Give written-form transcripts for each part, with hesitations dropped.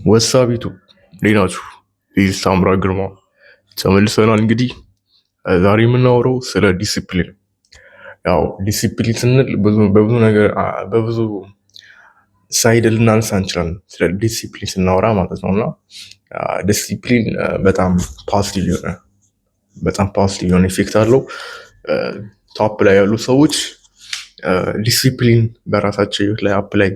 What's up YouTube፣ እንዴት ናችሁ? ይህ ሳምራ ግርማ ተመልሰናል። እንግዲህ ዛሬ የምናወራው ስለ ዲሲፕሊን። ያው ዲሲፕሊን ስንል በብዙ ነገር በብዙ side ልናነሳ እንችላለን፣ ስለ ዲሲፕሊን ስናወራ ማለት ነው። እና ዲሲፕሊን በጣም positive የሆነ effect አለው። Top ላይ ያሉ ሰዎች ዲሲፕሊን በራሳቸው ህይወት ላይ apply፣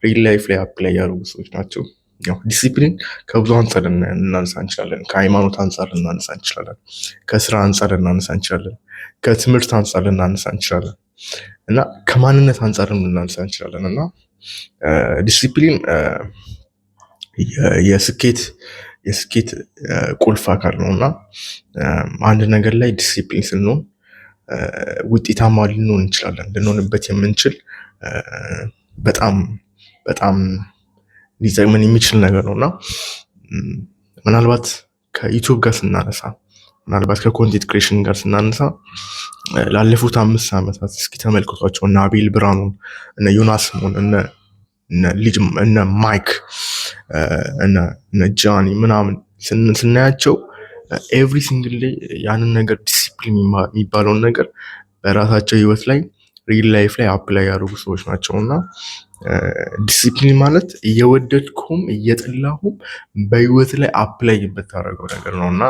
real life ላይ apply ያደረጉ ሰዎች ናቸው። ያው ዲሲፕሊን ከብዙ አንጻር ልናነሳ እንችላለን። ከሃይማኖት አንጻር ልናነሳ እንችላለን። ከስራ አንጻር ልናነሳ እንችላለን። ከትምህርት አንጻር ልናነሳ እንችላለን እና ከማንነት አንጻርም ልናነሳ እንችላለን። እና ዲሲፕሊን የስኬት ቁልፍ አካል ነው። እና አንድ ነገር ላይ ዲሲፕሊን ስንሆን ውጤታማ ልንሆን እንችላለን። ልንሆንበት የምንችል፣ በጣም በጣም ሊጠቅመን የሚችል ነገር ነው። እና ምናልባት ከ YouTube ጋር ስናነሳ፣ ምናልባት ከ content creation ጋር ስናነሳ፣ ላለፉት 5 ዓመታት እስኪ ተመልክቷቸው፣ እነ አቤል ብርሃኑን፣ እነ ዮናስ ስምኦን፣ እነ ልጅ፣ እነ ማይክ፣ እነ ጃኒ ምናምን ስናያቸው every single day ያንን ነገር፣ ዲሲፕሊን የሚባለውን ነገር በራሳቸው ህይወት ላይ፣ real life ላይ apply ያደረጉ ሰዎች ናቸው። እና ዲሲፕሊን ማለት እየወደድኩም እየጠላሁም በህይወት ላይ apply የምታደርገው ነገር ነው። እና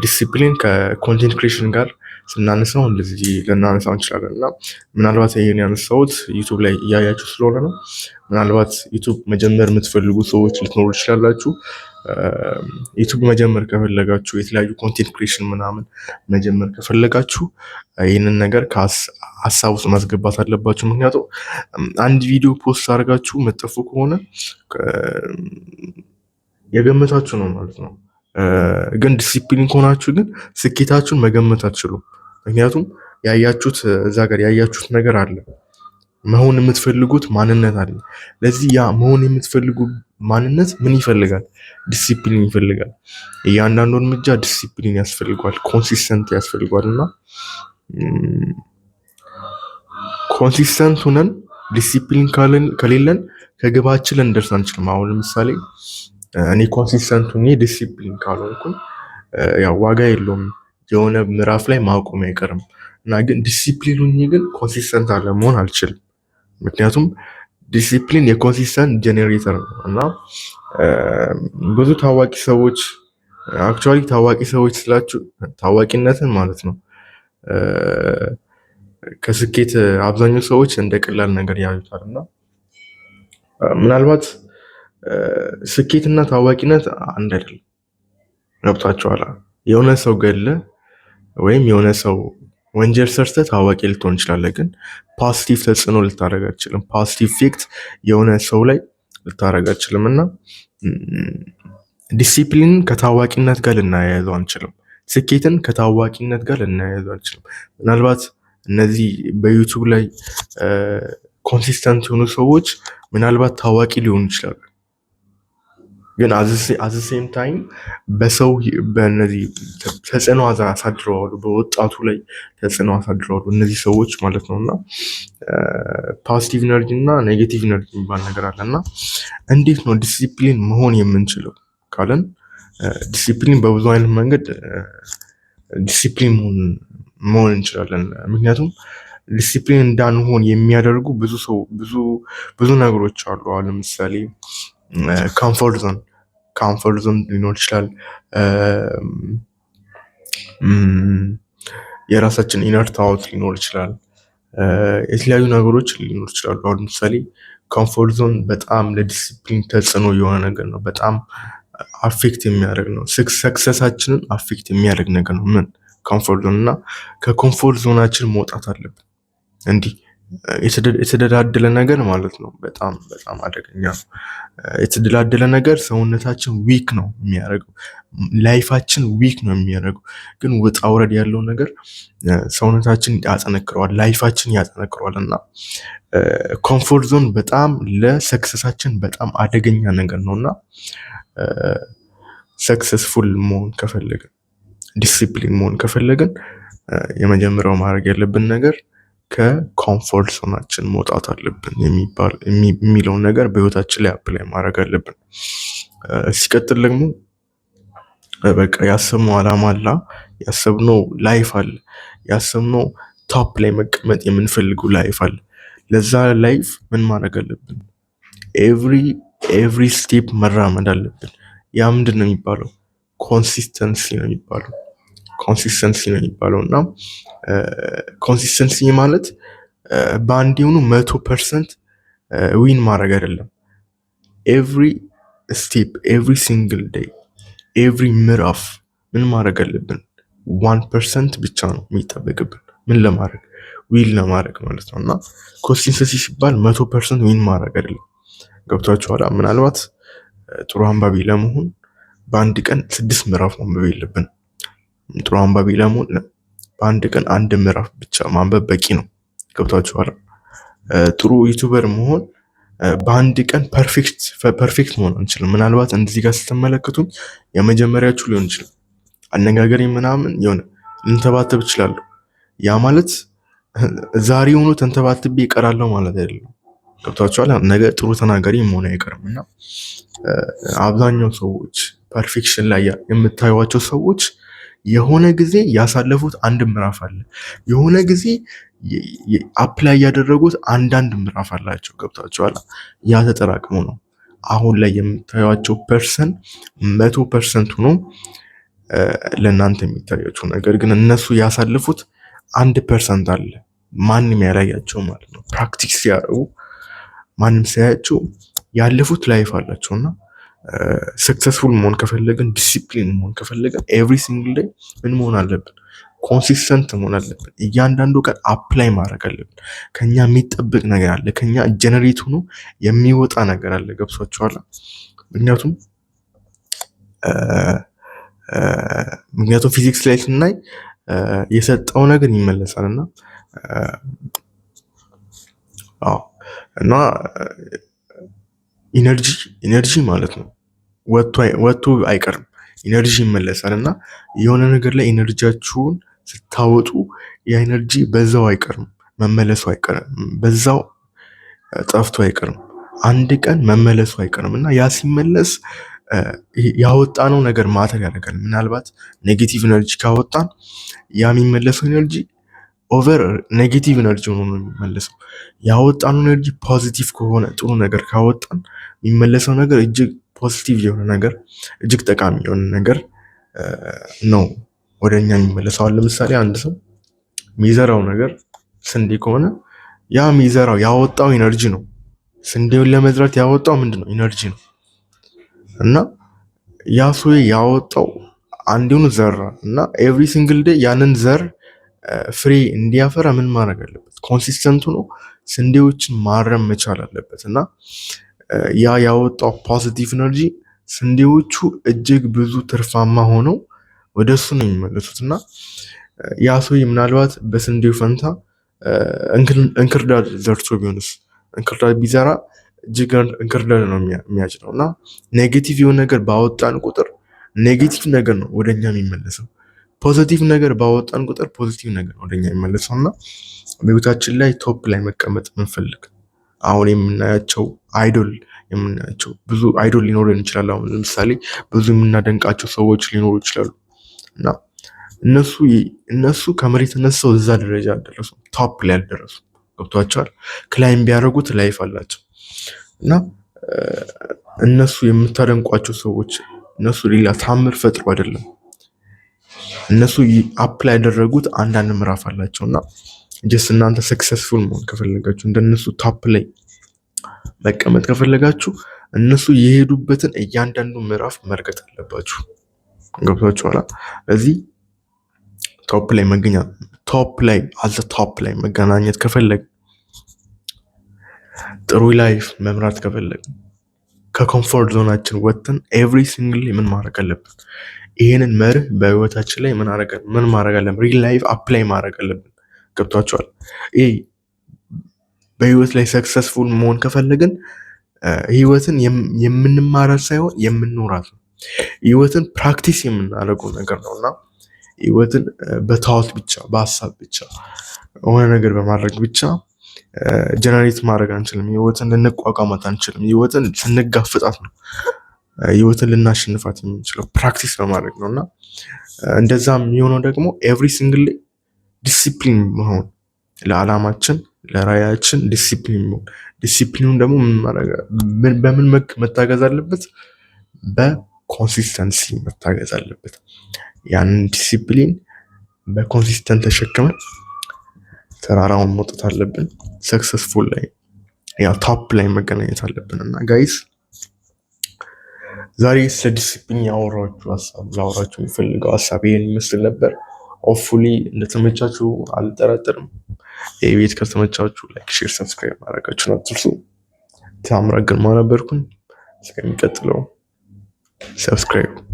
ዲሲፕሊን ከ content creation ጋር ስናነሳው እንደዚህ ልናነሳው እንችላለን። እና ምናልባት ይሄን ያነሳሁት YouTube ላይ እያያችሁ ስለሆነ ነው። ምናልባት YouTube መጀመር የምትፈልጉ ሰዎች ልትኖሩ ትችላላችሁ። YouTube መጀመር ከፈለጋችሁ፣ የተለያዩ content creation ምናምን መጀመር ከፈለጋችሁ ይህንን ነገር ከሀሳብ ውስጥ ማስገባት አለባችሁ። ምክንያቱም አንድ ቪዲዮ post አድርጋችሁ መጠፉ ከሆነ የገመታችሁ ነው ማለት ነው። ግን ዲሲፕሊን ከሆናችሁ ግን ስኬታችሁን መገመት አትችሉም። ምክንያቱም ያያችሁት፣ እዛ ጋር ያያችሁት ነገር አለ፣ መሆን የምትፈልጉት ማንነት አለ። ለዚህ ያ መሆን የምትፈልጉ ማንነት ምን ይፈልጋል? ዲሲፕሊን ይፈልጋል። እያንዳንዱ እርምጃ ዲሲፕሊን ያስፈልገዋል፣ consistent ያስፈልገዋል። እና consistent ሁነን ዲሲፕሊን ከሌለን ከግባችን ልንደርስ አንችልም። አሁን ለምሳሌ እኔ consistent ሁኜ ዲሲፕሊን ካልሆንኩኝ ያው ዋጋ የለውም፣ የሆነ ምዕራፍ ላይ ማቆም አይቀርም። እና ግን ዲሲፕሊን ሁኜ ግን consistent አለመሆን አልችልም። ምክንያቱም ዲሲፕሊን የ consistent generator ነው። እና ብዙ ታዋቂ ሰዎች፣ actually ታዋቂ ሰዎች ስላችሁ ታዋቂነትን ማለት ነው፣ ከስኬት አብዛኛው ሰዎች እንደ ቀላል ነገር ያዩታል። እና ምናልባት ስኬትና ታዋቂነት አንድ አይደለም። ገብቷችኋል? የሆነ ሰው ገለ ወይም የሆነ ሰው ወንጀል ሰርተህ ታዋቂ ልትሆን ትችላለህ፣ ግን positive ተጽዕኖ ልታደርግ አትችልም። Positive effect የሆነ ሰው ላይ ልታደርግ አትችልም። እና ዲሲፕሊንን ከታዋቂነት ጋር ልናያይዘው አንችልም። ስኬትን ከታዋቂነት ጋር ልናያይዘው አንችልም። ምናልባት እነዚህ በ YouTube ላይ consistent የሆኑ ሰዎች ምናልባት ታዋቂ ሊሆኑ ይችላሉ። ግን at the same time በሰው በእነዚህ ተጽዕኖ አሳድረዋል፣ በወጣቱ ላይ ተጽዕኖ አሳድረዋል እነዚህ ሰዎች ማለት ነው። እና positive energy እና negative energy የሚባል ነገር አለ። እና እንዴት ነው ዲሲፕሊን መሆን የምንችለው ካለን፣ ዲሲፕሊን በብዙ አይነት መንገድ ዲሲፕሊን መሆን እንችላለን። ምክንያቱም ዲሲፕሊን እንዳንሆን የሚያደርጉ ብዙ ሰው ብዙ ብዙ ነገሮች አሉ። አሁን ለምሳሌ comfort zone ሊኖር ይችላል። የራሳችን inner thought ሊኖር ይችላል። የተለያዩ ነገሮች ሊኖር ይችላሉ። አሁን ለምሳሌ comfort zone በጣም ለዲሲፕሊን ተጽዕኖ የሆነ ነገር ነው። በጣም affect የሚያደርግ ነው። Success ኣችንን affect የሚያደርግ ነገር ነው። ምን comfort zone። እና ከ comfort zone ኣችን መውጣት አለብን። እንዲህ የተደላደለ ነገር ማለት ነው በጣም በጣም አደገኛ ነው። የተደላደለ ነገር ሰውነታችን weak ነው የሚያደርገው፣ life ኣችን weak ነው የሚያደርገው። ግን ውጣ ውረድ ያለው ነገር ሰውነታችን ያጠነክረዋል፣ life ኣችን ያጠነክረዋል። እና comfort zone በጣም ለ success ኣችን በጣም አደገኛ ነገር ነው። እና successful መሆን ከፈለግን፣ ዲሲፕሊን መሆን ከፈለግን የመጀመሪያው ማድረግ ያለብን ነገር ከ comfort zone ኣችን መውጣት አለብን የሚለውን ነገር በህይወታችን ላይ apply ማድረግ አለብን። ሲቀጥል ደግሞ በቃ ያሰብነው አላማ አለ፣ ያሰብነው life አለ፣ ያሰብነው top ላይ መቀመጥ የምንፈልገው life አለ። ለዛ life ምን ማድረግ አለብን? Every step መራመድ አለብን። ያ ምንድን ነው የሚባለው? Consistency ነው የሚባለው። Consistency ነው የሚባለው። እና consistency ማለት በአንዴውኑ 100% win ማድረግ አይደለም። Every step፣ every single day፣ every ምዕራፍ ምን ማድረግ አለብን? 1% ብቻ ነው የሚጠበቅብን። ምን ለማድረግ? Win ለማድረግ ማለት ነው። እና consistency ሲባል 100% win ማድረግ አይደለም። ገብቷችኋል? ምናልባት ጥሩ አንባቢ ለመሆን በአንድ ቀን ስድስት ምዕራፍ ማንበብ የለብንም። ጥሩ አንባቢ ለመሆን በአንድ ቀን አንድ ምዕራፍ ብቻ ማንበብ በቂ ነው። ገብቷችኋል? ጥሩ YouTuber መሆን በአንድ ቀን perfect መሆን አንችልም። ምናልባት እንደዚህ ጋር ስትመለከቱኝ የመጀመሪያችሁ ሊሆን ይችላል። አነጋገሬ ምናምን የሆነ ልንተባተብ እችላለሁ። ያ ማለት ዛሬውኑ ተንተባትቤ እቀራለሁ ማለት አይደለም። ገብቷችኋል? ነገ ጥሩ ተናጋሪ መሆን አይቀርም። እና አብዛኛው ሰዎች፣ perfection ላይ የምታዩቸው ሰዎች የሆነ ጊዜ ያሳለፉት አንድ ምዕራፍ አለ። የሆነ ጊዜ apply ያደረጉት አንዳንድ ምዕራፍ አላቸው። ገብቷችኋል? ያ ተጠራቅሞ ነው አሁን ላይ የምታዩቸው person 100% ሆኖ ለእናንተ የሚታያቸው። ነገር ግን እነሱ ያሳለፉት 1% አለ፣ ማንም ያላያቸው ማለት ነው። Practice ሲያደርጉ ማንም ሳያያቸው ያለፉት life አላቸው። እና successful መሆን ከፈለግን፣ ዲሲፕሊን መሆን ከፈለግን every single day ምን መሆን አለብን? Consistent መሆን አለብን። እያንዳንዱ ቀን apply ማድረግ አለብን። ከኛ የሚጠበቅ ነገር አለ። ከኛ generate ሆኖ የሚወጣ ነገር አለ። ገብቷችኋል? ምክንያቱም ፊዚክስ ላይ ስናይ የሰጠው ነገር ይመለሳል። እና አዎ፣ እና energy ማለት ነው ወጥቶ አይቀርም። Energy ይመለሳል። እና የሆነ ነገር ላይ energy ያችሁን ስታወጡ ያ energy በዛው አይቀርም፣ መመለሱ አይቀርም፣ በዛው ጠፍቶ አይቀርም። አንድ ቀን መመለሱ አይቀርም። እና ያ ሲመለስ ያወጣነው ነገር matter ያደርጋል። ምናልባት negative energy ካወጣን ያ የሚመለሰው energy over negative energy ሆኖ ነው የሚመለሰው። ያወጣነው energy positive ከሆነ፣ ጥሩ ነገር ካወጣን የሚመለሰው ነገር እጅግ positive የሆነ ነገር፣ እጅግ ጠቃሚ የሆነ ነገር ነው ወደ እኛ የሚመለሰው። አሁን ለምሳሌ አንድ ሰው የሚዘራው ነገር ስንዴ ከሆነ ያ የሚዘራው ያወጣው energy ነው። ስንዴውን ለመዝራት ያወጣው ምንድን ነው? Energy ነው። እና ያ ሰው ያወጣው አንዴውን ዘራ እና every single day ያንን ዘር ፍሬ እንዲያፈራ ምን ማድረግ አለበት? Consistent ሆኖ ስንዴዎችን ማረም መቻል አለበት። እና ያ ያወጣው positive energy ስንዴዎቹ እጅግ ብዙ ትርፋማ ሆነው ወደ እሱ ነው የሚመለሱት። እና ያ ሰውዬ ምናልባት በስንዴው ፈንታ እንክርዳድ ዘርቶ ቢሆንስ? እንክርዳድ ቢዘራ እጅግ እንክርዳድ ነው የሚያጭደው። እና negative የሆነ ነገር ባወጣን ቁጥር negative ነገር ነው ወደኛ የሚመለሰው። Positive ነገር ባወጣን ቁጥር positive ነገር ነው ወደኛ የሚመለሰው። እና በህይወታችን ላይ top ላይ መቀመጥ የምንፈልግ፣ አሁን የምናያቸው idol የምናያቸው፣ ብዙ idol ሊኖረን ይችላል። አሁን ለምሳሌ ብዙ የምናደንቃቸው ሰዎች ሊኖሩ ይችላሉ። እና እነሱ ከመሬት ተነስተው እዛ ደረጃ አልደረሱም፣ top ላይ አልደረሱም። ገብቷችኋል? Climb ቢያደርጉት life አላቸው። እና እነሱ የምታደንቋቸው ሰዎች እነሱ ሌላ ታምር ፈጥሮ አይደለም። እነሱ apply ያደረጉት አንዳንድ ምዕራፍ አላቸው። እና just እናንተ successful መሆን ከፈለጋችሁ፣ እንደነሱ top ላይ መቀመጥ ከፈለጋችሁ እነሱ የሄዱበትን እያንዳንዱ ምዕራፍ መርገጥ አለባችሁ። ገብቷችኋል? እዚህ top ላይ መገኛ top ላይ at the top ላይ መገናኘት ከፈለግ፣ ጥሩ life መምራት ከፈለግ ከ comfort zone ኣችን ወጥተን every single ምን ማድረግ አለብን? ይሄንን መርህ በህይወታችን ላይ ምን ማድረግ አለብን? Real life apply ማድረግ አለብን። ገብቷችኋል? ይሄ በህይወት ላይ successful መሆን ከፈለግን ህይወትን የምንማራት ሳይሆን የምንኖራት ነው። ህይወትን practice የምናደርገው ነገር ነው። እና ህይወትን በ thought ብቻ፣ በሀሳብ ብቻ፣ የሆነ ነገር በማድረግ ብቻ generate ማድረግ አንችልም። ህይወትን ልንቋቋማት አንችልም። ህይወትን ስንጋፈጣት ነው ህይወትን ልናሸንፋት የምንችለው practice በማድረግ ነው። እና እንደዛ የሚሆነው ደግሞ every single discipline መሆን፣ ለዓላማችን ለራዕያችን ዲሲፕሊን መሆን። ዲሲፕሊኑን ደግሞ በምን መታገዝ አለበት? በ consistency መታገዝ አለበት። ያንን ዲሲፕሊን በ consistent ተሸክመን ተራራውን መውጣት አለብን። Successful ላይ ያ top ላይ መገናኘት አለብን። እና guys፣ ዛሬ ስለ ዲሲፕሊን ያወራችሁ ሀሳብ፣ ላወራችሁ የሚፈልገው ሀሳብ ይሄን ይመስል ነበር። Hopefully እንደተመቻችሁ አልጠራጠርም። ይህ ቤት ከተመቻችሁ like፣ share፣ subscribe ማድረጋችሁን አትርሱ። ታምራት ግርማ ነበርኩኝ። እስከሚቀጥለው subscribe።